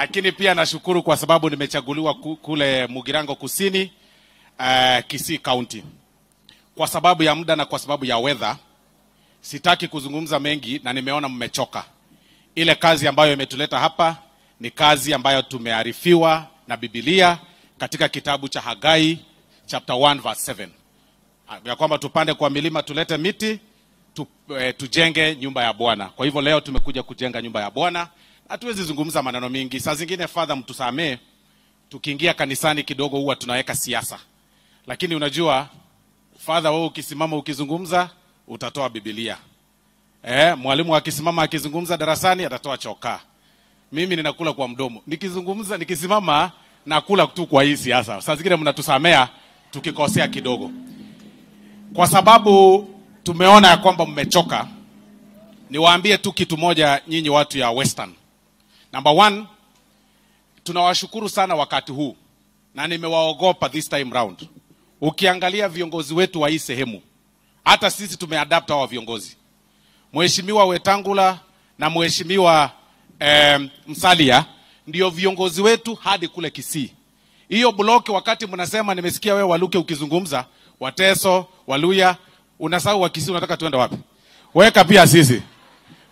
Lakini pia nashukuru kwa sababu nimechaguliwa kule Mugirango Kusini, Kisii County. Kwa sababu ya muda na kwa sababu ya weather, sitaki kuzungumza mengi na nimeona mmechoka. Ile kazi ambayo imetuleta hapa ni kazi ambayo tumearifiwa na Biblia katika kitabu cha Hagai chapter 1 verse 7. Ya kwamba tupande kwa milima, tulete miti, tujenge nyumba ya Bwana. Kwa hivyo leo tumekuja kujenga nyumba ya Bwana. Hatuwezi zungumza maneno mingi. Saa zingine Father, mtusamee, tukiingia kanisani kidogo huwa tunaweka siasa. Lakini unajua Father, wewe ukisimama ukizungumza utatoa Biblia. Mwalimu akisimama akizungumza darasani atatoa chokaa. Mimi ninakula kwa mdomo. Nikizungumza, nikisimama nakula tu kwa hii siasa. Saa zingine mnatusamea tukikosea kidogo. Kwa sababu tumeona ya kwamba mmechoka, niwaambie tu kitu moja nyinyi watu ya Western. Number one, tunawashukuru sana wakati huu na nimewaogopa this time round. Ukiangalia viongozi wetu wa hii sehemu, hata sisi tumeadapt hawa viongozi. Mheshimiwa Wetangula na Mheshimiwa Musalia ndio viongozi wetu hadi kule Kisii. Hiyo block wakati mnasema, nimesikia wewe Waluke ukizungumza, Wateso, Waluya, unasahau wa Kisii, unataka tuende wapi? Weka pia sisi.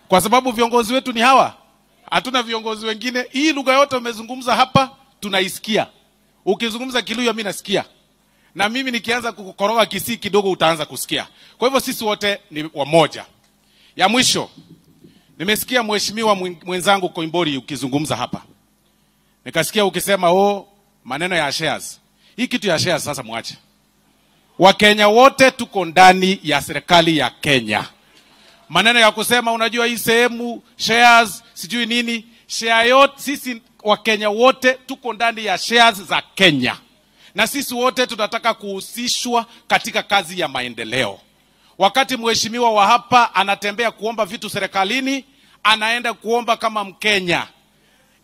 Kwa sababu viongozi wetu ni hawa. Hatuna viongozi wengine. Hii lugha yote umezungumza hapa tunaisikia. Ukizungumza Kiluya mimi nasikia. Na mimi nikianza kukoroga Kisii kidogo utaanza kusikia. Kwa hivyo sisi wote ni wamoja. Ya mwisho, nimesikia mheshimiwa mwenzangu Koimbori ukizungumza hapa. Nikasikia ukisema maneno ya shares. Hii kitu ya shares sasa muache. Wakenya wote tuko ndani ya serikali ya Kenya. Maneno ya kusema unajua hii sehemu shares sijui nini, share yote, sisi Wakenya wote tuko ndani ya shares za Kenya. Na sisi wote tunataka kuhusishwa katika kazi ya maendeleo. Wakati mheshimiwa wa hapa anatembea kuomba vitu serikalini, anaenda kuomba kama Mkenya.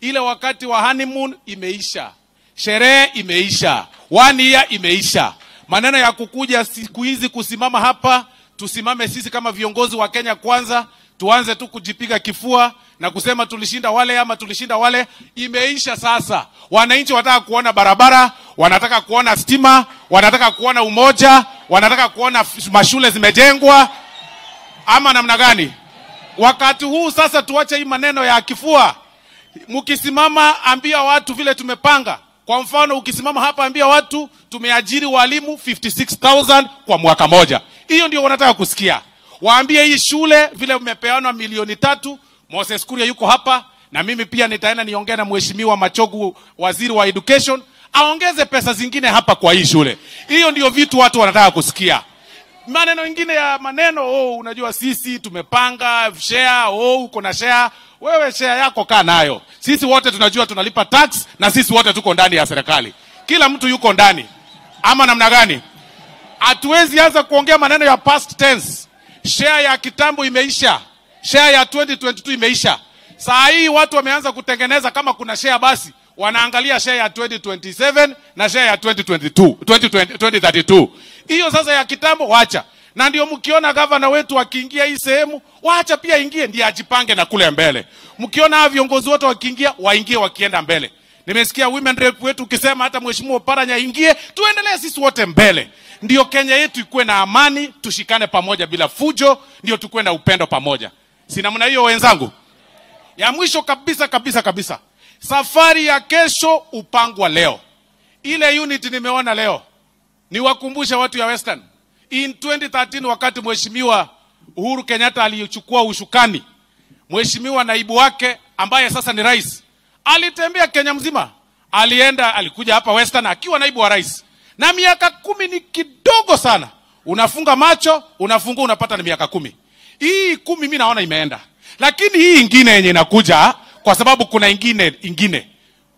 Ile wakati wa honeymoon imeisha, sherehe imeisha, 1 year imeisha. Maneno ya kukuja siku hizi kusimama hapa, tusimame sisi kama viongozi wa Kenya kwanza, tuanze tu kujipiga kifua na kusema tulishinda wale ama tulishinda wale, imeisha sasa. Wananchi wanataka kuona barabara, wanataka kuona stima, wanataka kuona umoja, wanataka kuona mashule zimejengwa ama namna gani? Wakati huu sasa tuache hii maneno ya kifua. Mkisimama ambia watu vile tumepanga. Kwa mfano ukisimama hapa ambia watu tumeajiri walimu 56,000 kwa mwaka moja. Hiyo ndio wanataka kusikia. Waambie hii shule vile umepeanwa milioni 3. Moses Kuria yuko hapa na mimi pia nitaenda niongee na Mheshimiwa Machogu, waziri wa education, aongeze pesa zingine hapa kwa hii shule. Hiyo ndio vitu watu wanataka kusikia. Maneno mengine ya maneno, unajua sisi tumepanga share, uko na share, wewe share yako kaa nayo. Sisi wote tunajua tunalipa tax na sisi wote tuko ndani ya serikali. Kila mtu yuko ndani. Ama namna gani? Hatuwezi anza kuongea maneno ya past tense. Share ya kitambo imeisha. Share ya 2022 imeisha. Saa hii watu wameanza kutengeneza kama kuna share basi wanaangalia share ya 2027 na share ya 2022, 2032. Hiyo sasa ya kitambo waacha. Na ndio mkiona governor wetu akiingia hii sehemu, waacha pia ingie ndiye ajipange na kule mbele. Mkiona viongozi wote wakiingia, waingie wakienda mbele. Nimesikia women rep wetu ukisema hata Mheshimiwa Paranya ingie, tuendelee sisi wote mbele. Ndio Kenya yetu ikuwe na amani, tushikane pamoja bila fujo, ndio tukuwe na upendo pamoja. Si namna hiyo wenzangu? Ya mwisho kabisa kabisa kabisa. Safari ya kesho upangwa leo. Ile unit nimeona leo. Niwakumbusha watu ya Western. In 2013 wakati Mheshimiwa Uhuru Kenyatta alichukua ushukani, Mheshimiwa naibu wake ambaye sasa ni rais, alitembea Kenya mzima. Alienda, alikuja hapa Western akiwa naibu wa rais. Na miaka 10 ni kidogo sana. Unafunga macho, unafungua unapata ni miaka 10. Hii 10 mimi naona imeenda. Lakini hii ingine yenye inakuja, kwa sababu kuna ingine.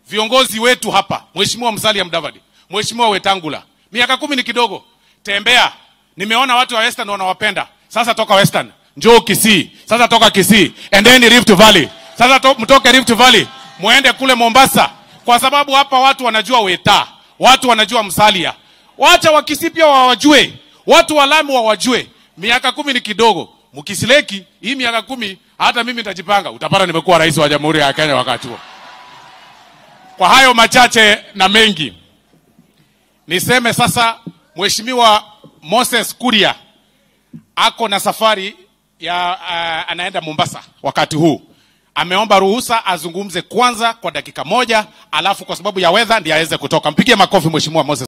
Viongozi wetu hapa, Mheshimiwa Musalia Mudavadi, Mheshimiwa Wetangula, miaka 10 ni kidogo. Tembea. Nimeona watu wa Western wanawapenda. Sasa toka Western, njoo Kisii. Sasa toka Kisii, endeni Rift Valley. Sasa mtoke Rift Valley, muende kule Mombasa. Kwa sababu hapa watu wanajua Weta, watu wanajua Musalia. Wacha wa Kisii pia wawajue, watu wa Lamu wawajue. Miaka 10 ni kidogo. Mkisileki hii miaka 10 hata mimi nitajipanga, utapata nimekuwa rais wa Jamhuri ya Kenya wakati huo. Kwa hayo machache na mengi, niseme sasa Mheshimiwa Moses Kuria ako na safari ya anaenda Mombasa wakati huu. Ameomba ruhusa azungumze kwanza kwa dakika moja, alafu kwa sababu ya weather ndiye aweze kutoka. Mpigie makofi Mheshimiwa Moses.